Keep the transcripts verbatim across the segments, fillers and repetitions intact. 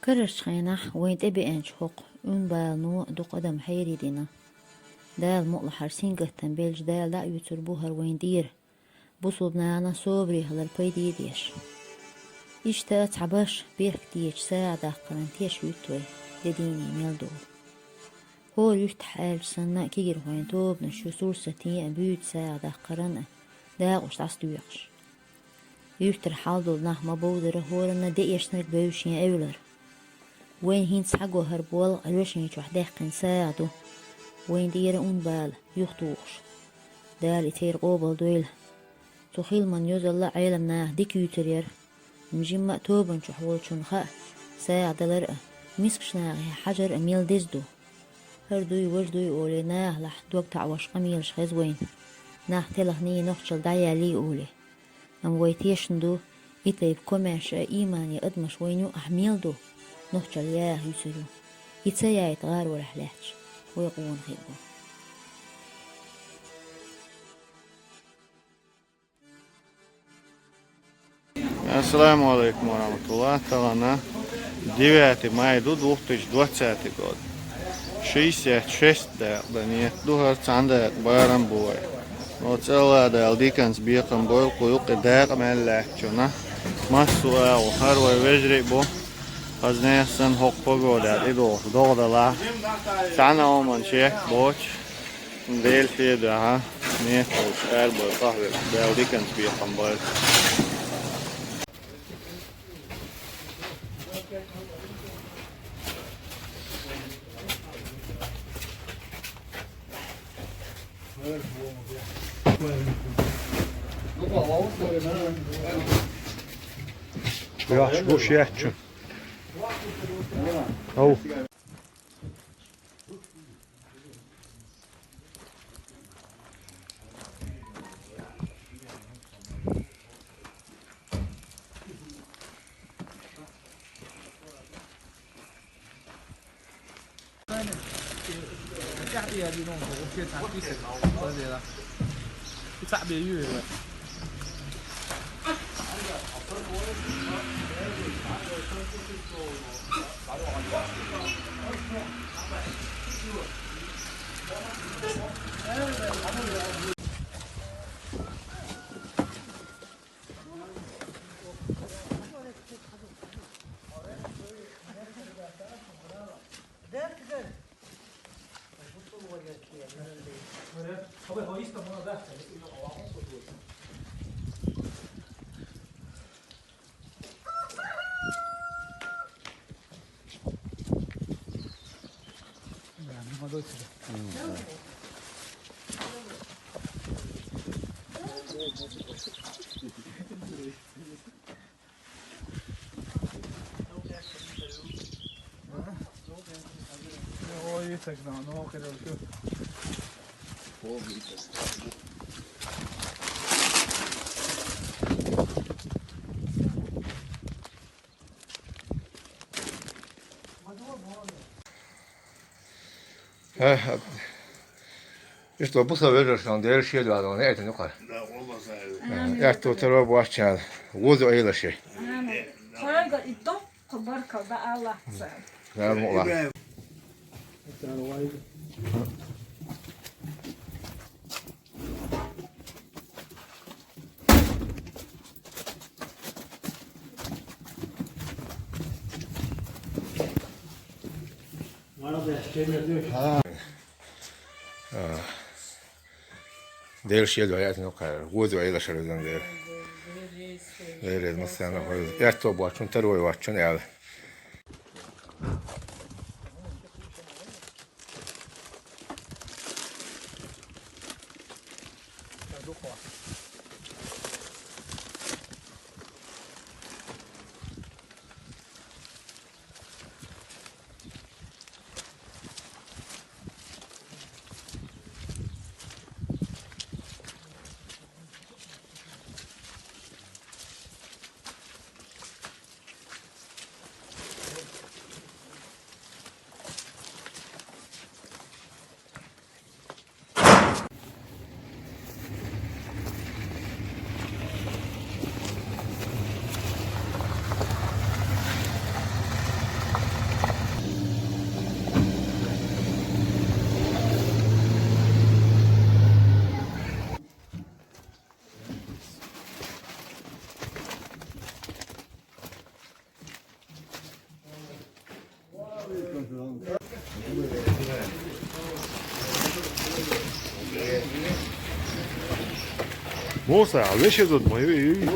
Карарчу хенахь вайн тӀебеанчу хӀокху Ӏун-балано дукха адам хьерий дина. Дала мукъалахьара сингаттам белча, Дала дӀа а оьцур бу хӀара вайна тӀера. Бусулба нахана собаре хилар пайде а деш. Иштта цхьа баш бехктечу сагӀа даккхаран теш юьту вай, де дийне мел долу. ХӀора юьттахь аьлча санна, кегийрхойн тобанаш ю сурсатийн а, буьйцу сагӀа даккхаран а дакъош дӀасадоькъуш. Юьртара хьал долу нах ма-бовзара, хӀоранна деэшнарг бевза шен эвлара. Вайн хӀинца схьагохьар болу а Ӏалашо чохь даьккхина сагӀа ду. Вайн тӀера Ӏун-бала юхатухуш. Дала и церан къобалдойла. Цу хиламан йозалла а Ӏеламнаха дика юьйцур яра. Амма жимма а тобанна чохь волчунна хаьа, сагӀа далар а, мискачу нахе хьажар а мел деза ду. ХӀара дуй, важа дуй олий, нахалахь дог таӀош къамелаш хеза вайна. Нах телхний, нохчалла дӀаяьллий олий. Амма вай тешна ду, и тайпа комаьрша а, иймане адамаш вайна юкъахь мел ду, нохчалла яха юьсур ю. И ца яйта гӀаролехь лаьтташ вай къона хир бу. Ассаламу алейкум ва рахматуллах. Тахана девятый май ду, две тысячи двадцатый год. Шестьдесят шесть дакъа дан нийят ду, хӀара цхьана дакъа барам бу вай. Оцу Алла Дала диканца бекхам бойла кху юккъе дакъа мел лаьттачунна. Массо а агӀо, хӀара вай вежарий а бу. Хаза нехан санна хӀокху погода тӀедогӀуш догӀа далахь. Цхьана а хӀуманна чек боцуш. Дела шен дуьхьа, метталлаш арабевлла къахьоьгуш, Дала диканца бекхам бойла. Йохьуш гуш яьттачу. Ау. Э, иштта бусалба вежаршна Дела шен дуьхьа дона, аьтта нукхар. Амин. Аьтто таро бохчан, вузу айла ши. Амин. Тхойга и доккха баркалла дан Аллах цара. Амин. Дела шен дуьхьа яц нукхар, вузу айла шарвизан дела. Дела массарна хой. Аьтто бохчун, тарвой вахчун аьлла. Моса, а вешезот мој, е, е.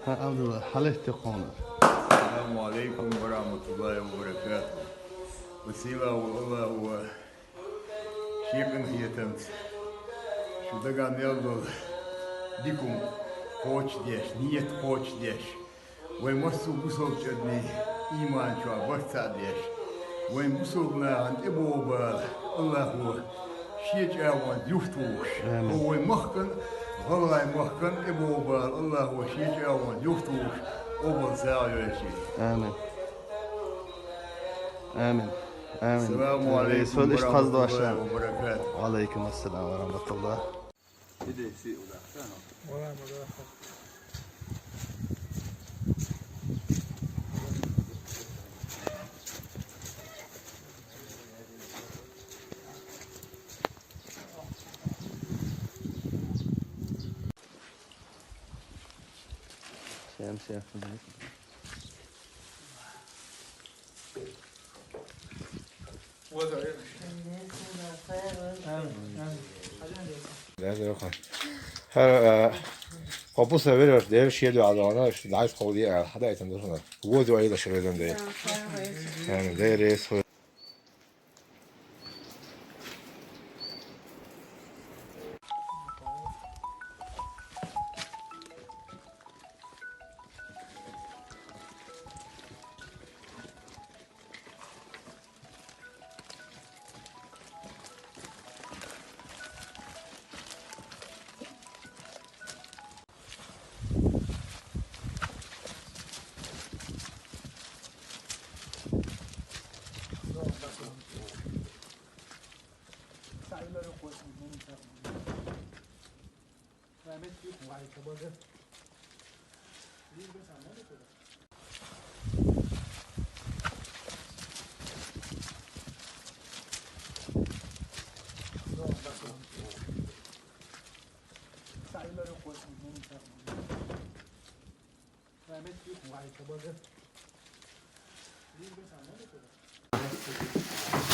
Абдулла, хьалетте къона. Ассаламу алейкум ва рахматуллахи ва баракатух. Васила ва Аллаху ва шекъин хетамц. Шу даган мел дола дикум кхочдеш, ниет кхочдеш. Вай массо бусалба чӀадни иман чу барт цхьа деш. Вайн бусалба нахана тӀебогӀу бала Аллахо шен чӀагӀонца юхт вугуш. Амин. Хо вай махкан, гӀалгӀай махкан тӀебогӀу бала Аллахо шен чӀагӀонца юхт вугуш. Обал сагӀа йойчи. Амин. Амин. Амин. Ассаламу алейкум ва рахматуллахи ва баракатух. Ва алейкум ассалам ва рахматуллах. Всем всех. Лезер хан. Хьара, э, къопуса верар, дер шеду адона, дайс ховди, э, хада айтан дурна. Воду айла ширезан дер. Э, дер эс хо.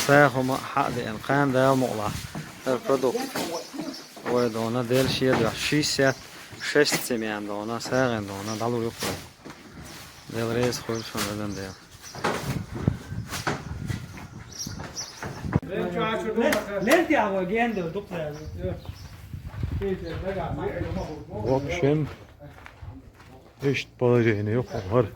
Сай хӀума хьа а деана, кхаьнна Дала мукъалахь. ХӀара продукт. Вай дона, Дела шеда, шестьдесят шесть семян дона, сагӀина дона, дӀалур ю-кх вай. Дела реза хуьлда шуна, везан Дела. В общем, иштта положение ю-кх хӀара.